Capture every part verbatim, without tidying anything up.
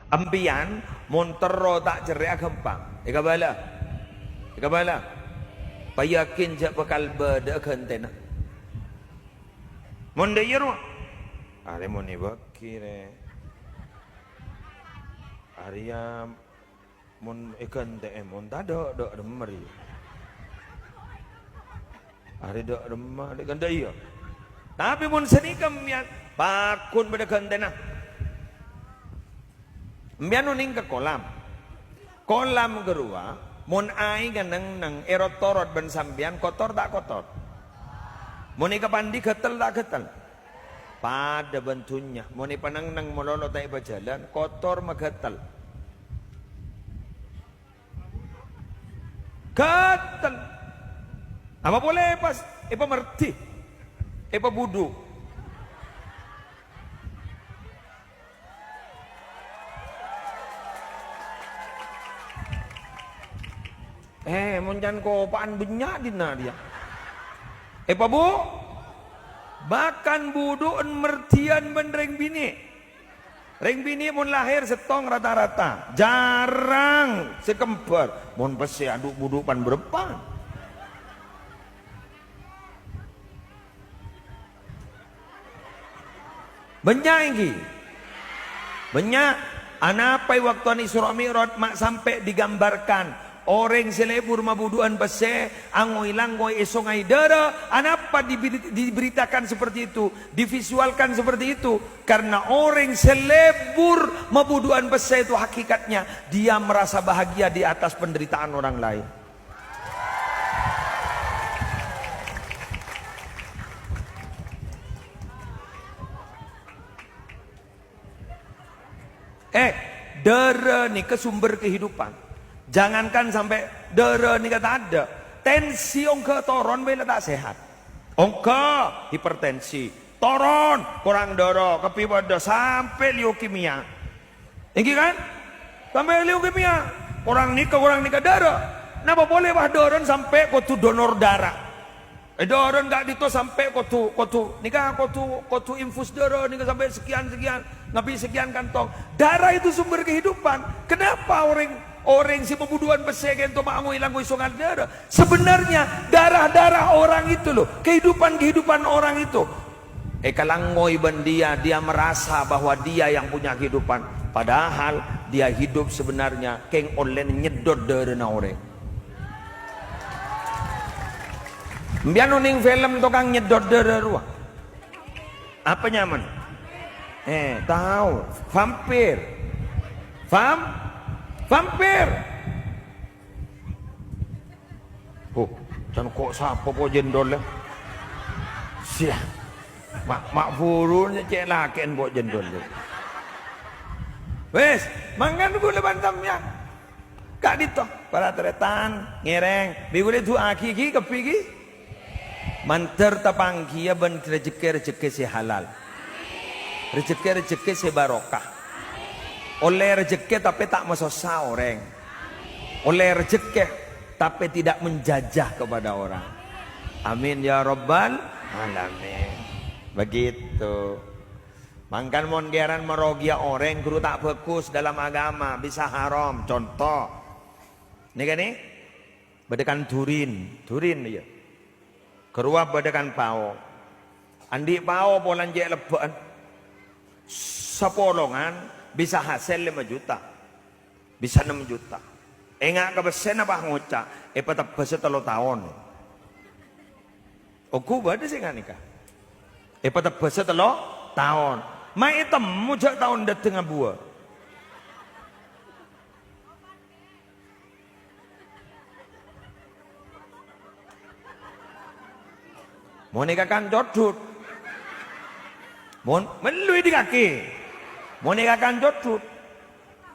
Empèyan mon terro ta' cerrè'a ghâmpang. Èkabâlâ. Èkabâlâ. Payakin jhâ' bhâkal bâdâ'â ghântèna. Mon dâ' iyâ rowa. Arè mon èbâghi, rè. Arèya mon èghântè'è, mon tadâ', dâ' remma rèya. Arè dâ' remma, dâ' kan dâ' iyâ. Tapè mon sanèka empèyan, pagghun bâdâ ghântèna. Empèyan onèng ka kolam. Kolam ghâruwa, mon aèngnga neng-enneng, èrot-torot bân sampèyan, kotor ta' kotor? Mon èkapandi, ghâtel ta' ghâtel? Padâ bân dhunnya, mon èpaneng-enneng malolo ta' èpajhâlân, kotor ma ghâtel? Ghâtel. Apa polè pas èpamerdhi, èpabudhu'. Eh, mon can kopa'an bânnya' dinna' rèya. Èpabu-, bahkan budhu'en merdhiyân bân rèng binè'. Rèng binè' mon lahèr sèttong rata-rata. Jhârâng sè kembar. Mon pèssè adhu'-budhu' pan-bârâmpan. Bânnya' ènggi. Bânnya'. Anapa è bâkto Isra Mi'raj ma' sampè' digambarkan orèng sè lebur mabudhu'ân pèssè, angoy-langoy è songay dârâ? Anapa diberi-, diberitakan seperti itu, divisualkan seperti itu? Karena orèng sè lebur mabudhu'ân pèssè itu hakikatnya dia merasa bahagia di atas penderitaan orang lain. Eh, dârâ nèka sumber kehidupan. Jangankan sampè' dârâ nèka tadâ', tensi ongghâ toron bhâi la ta' sehat. Ongghâ hipertensi, toron, korang dârâ, kabbhi padâ, sampè' leukemia. Ènggi kan? Sampè' leukemia. Korang nèka, korang nèka dârâ. Napa polè pas dârâna sampè' kodhu donor dârâ? È dârâna ka'dinto sampè' kodhu, kodhu, nèka kodhu, kodhu infus dârâ nèka sampè' sakèyan-sakèyan, ngabi' sakèyan kantong. Darah itu sumber kehidupan. Kenapa orèng, orèng sè mabudhu'ân pèssè ka'dinto ma' angoy-langoy songay dârâ? Sebenarnya darah-darah orang itu loh, kehidupan-kehidupan orang itu. Èkalangoy bân dia, dia merasa bahwa dia yang punya kehidupan. Padahal dia hidup sebenarnya kèng ollèna nyeddhot dârâna orèng. Empèyan onèng film tokang nyeddhot dârâ rowa? Apa nyamana? Eh, tao. Vampir. Vam-, vampir. Huh, can ko' sapa po' jendol, ya? Sia. Ma', ma' buru cè' lakè'en po' jendol, ya. Wes, mangkana bulâ bân sampèyan. Ka'dinto, para tarètan, ngèrèng, bi' bulâ du'aaghi ghi, kabbhi ghi. Mandhâr tapangghiyâ bân rejhekkè-rejhekkè sè halal. Rejhekkè-rejhekkè sè barokah. Ollè rejhekkè tapè ta' masossa orèng. Ollè rejhekkè, tapè tidak menjajah kepada orang. Amin ya rabbal alamin. Begitu. Mangkana mon kèran marogiya orèng, ghuru ta' bhâghus dalam agama, bisa haram. Conto, nèka nè, bâdâ kan durin, durin, iyâ. Ghâruwa bâdâ kan pao. Andi' pao polana cè' lebbâ'ân. Sapolongan bisa hasèl lèma juta. Bisa nem juta. Enga' ka pèssèna pas ngoca', èpatebbhâsa tello taon. Ongghu bâdâ sè nganèka. Èpatebbhâsa tello taon. Ma' ètemmo jhâ' taon dâteng abuwâ. Mon èkakan codhut. Mon, mellu èdingngaghi. Mon èkakan codhut.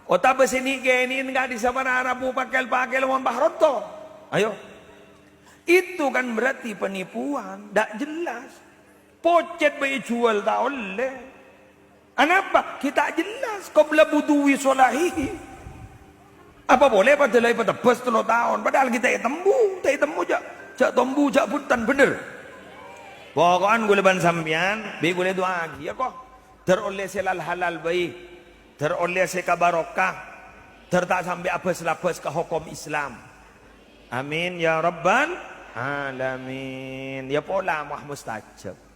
Otabâ sè nè'-kènè'en ka'dissa' para rabu pakel-pakel mon pas ronto. Ayo. Itu kan berarti penipuan, ndak jelas. Pocèt bhâi èjhuwâl ta' ollè. Anapa? Ghi' ta' jelas, qabla buduwi sholahihi. Apa polè padâ la èpatebbhâs tello taon, padahal ghi' ta' ètemmo, ta' ètemmo jhâ', jhâ' tombu, jhâ' bhunten, bhender? Poko'en ghulâ bân sampèyan, bi' ghulâ du'aaghi, yâ, ko. Dâr ollè sè lal-halal bhâi. Dhâr ollè sè kabarokah. Dhâr ta' sampè' abâs-labâs ka hokom Islam. Amin ya rabbal alamin. Ya pola moh mustajab.